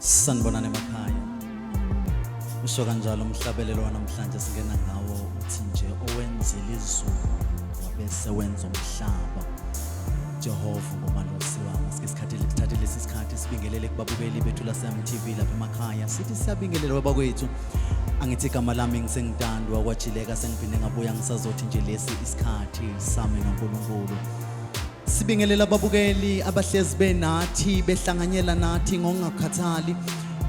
Sanibonani emakhaya. Usho kanjalo umhlabelelo wanamhlanje singena ngawo uthi nje owenzile izulu wabese wenza umhlaba. Jehova ngomalusi wami. Sike sikhathi sithathe lesi sikhathi sibingelele kubabukeli bethu lase-MTV lapha emakhaya. Sithi siyabingelela babakwethu. Angithi igama lami ngisengitandwa kwajileka sengiphinde ngabuya ngisazothi nje lesi isikhathi sami noNkulunkulu. Sibingelela ababukeli abahlezi benathi behlanganyela nathi ngokungakhathali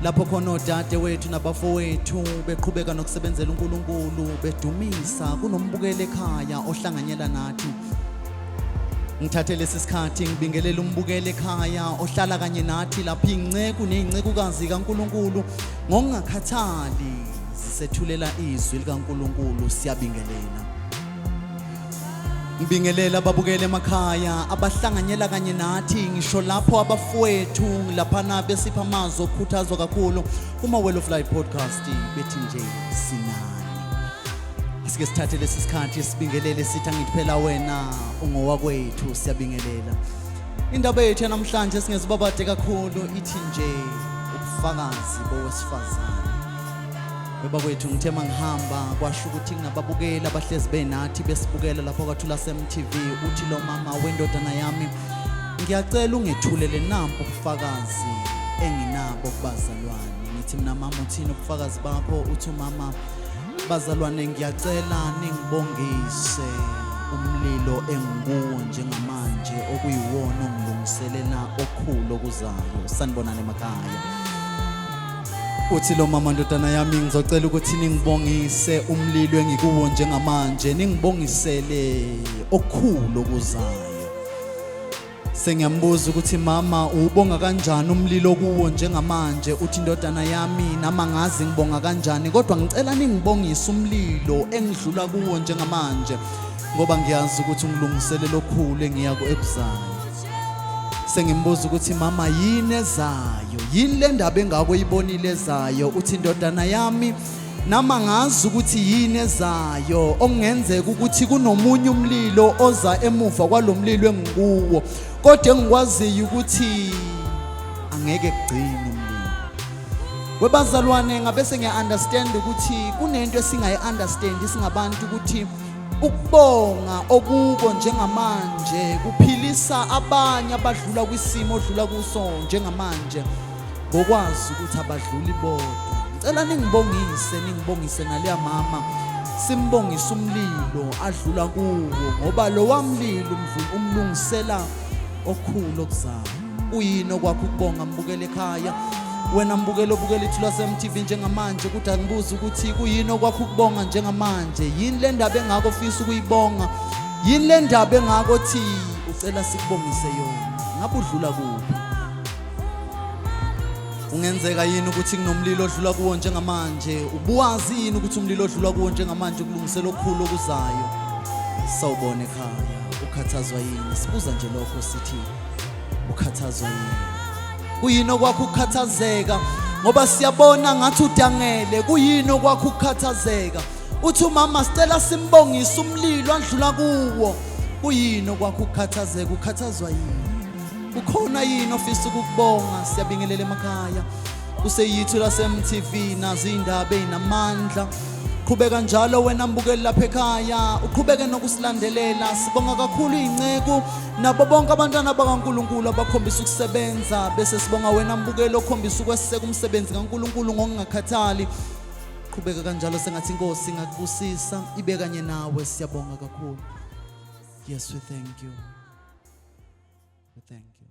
lapho khona odade wethu nabafowethu beqhubeka nokusebenzela uNkulunkulu bedumisa kunombukeli ekhaya ohlanganyela nathi. Ngithathe lesi sikhathi ngibingelela umbukeli ekhaya ohlala kanye nathi lapho inceku nezincekukazi kaNkulunkulu ngokungakhathali zisethulela izwi likaNkulunkulu siyabingelela. Ngibingelela ababukeli emakhaya abahlanganyela kanye nathi ngisho lapho abafowethu laphana besipha amazwi okukhuthazwa kakhulu kuma Well of Life podcast bethi nje sinani. Asike sithathe lesi sikhathi sibingelele sithi angithi phela wena ungowakwethu siyabingelela. Indaba yethu yanamhlanje singezibabade kakhulu ithi nje ubufakazi bowesifazane. Webakwethu ngithe mangihamba kwasho ukuthi kunababukeli abahlezi benathi besibukela lapho kwathula SMTV uthi lo mama wendodana yami ngiyacela ungethulele nampu ubufakazi enginabo kubazalwane ngithi mina mama uthini ubufakazi bakho uthi umama bazalwane ngiyacela ningibongise umlilo engikuwo njengamanje okuyiwona ongilungiselela okukhulu okuzayo sanibonani emakhaya Uthi lo mama ndodana yami ngizocela ukuthi ningibongise umlilo engikuwo njengamanje ningibongisele okukhulu okuzayo. Sengiyambuza ukuthi mama ubonga kanjani umlilo kuwo njengamanje uthi indodana yami nama ngazi ngibonga kanjani kodwa ngicela ningibongise umlilo engidlula kuwo njengamanje ngoba ngiyazi ukuthi ungilungiselela okukhulu engiya ekuzayo. Sengimbuza ukuthi mama yini ezayo yini le ndaba engako oyibonile ezayo uthi indodana yami nama ngazi ukuthi yini ezayo okungenzeka ukuthi kunomunye umlilo oza emuva kwalomlilo engikuwo kodwa engikwaziyo ukuthi angeke kugcine umlilo webazalwane ngabe sengiya understand ukuthi kunento esingayi understand singabantu ukuthi Ukubonga okuko njengamanje kuphilisa abanye abadlula kwisimo odlula kuso njengamanje ngokwazi ukuthi abadluli bodwa. Ngicela ningibongise ningibongise naleya mama simbongise umlilo adlula kuwo ngoba lowa mlilo umlungisela okukhulu okuzayo. Kuyini okwakho ukubonga mbukele ekhaya? Wena mbukelo obukela ithula MTV njengamanje ukuthi angibuze ukuthi kuyini okwakho ukubonga njengamanje? Yini le ndaba engako ofisa ukuyibonga? Yini le ndaba engako thi ucela sikubongise yona? Ngabe udlula kuphi? Kungenzeka yini ukuthi kunomlilo odlula kuwo njengamanje? Ubuwazi yini ukuthi umlilo odlula kuwo njengamanje ukulungisela okukhulu okuzayo? Sawubona ekhaya, ukhathazwa yini? Sibuza nje lokho sithi ukhathazwa yini? Kuyini okwakho ukukhathazeka? Ngoba siyabona ngathi udangele, kuyini okwakho ukukhathazeka? Uthi umama sicela simbongise umlilo andlula kuwo. Kuyini okwakho ukukhathazeka? Ukhathazwa yini? Kukhona yini ofisa ukukubonga? Siyabingelela emakhaya. Kuseyithu lase-MTV nazo iy'ndaba ey'namandla. Qhubeka njalo wena mbukeli lapha ekhaya, uqhubeke nokusilandelela. Sibonga kakhulu iy'nceku nabo bonke abantwana bakaNkulunkulu abakhombisa ukusebenza, bese sibonga wena mbukeli okhombisa ukweseka umsebenzi kaNkulunkulu ngokungakhathali. Qhubeka kanjalo sengathi inkosi ingakubusisa ibe kanye nawe. Siyabonga kakhulu. Yes, we thank you. We thank you.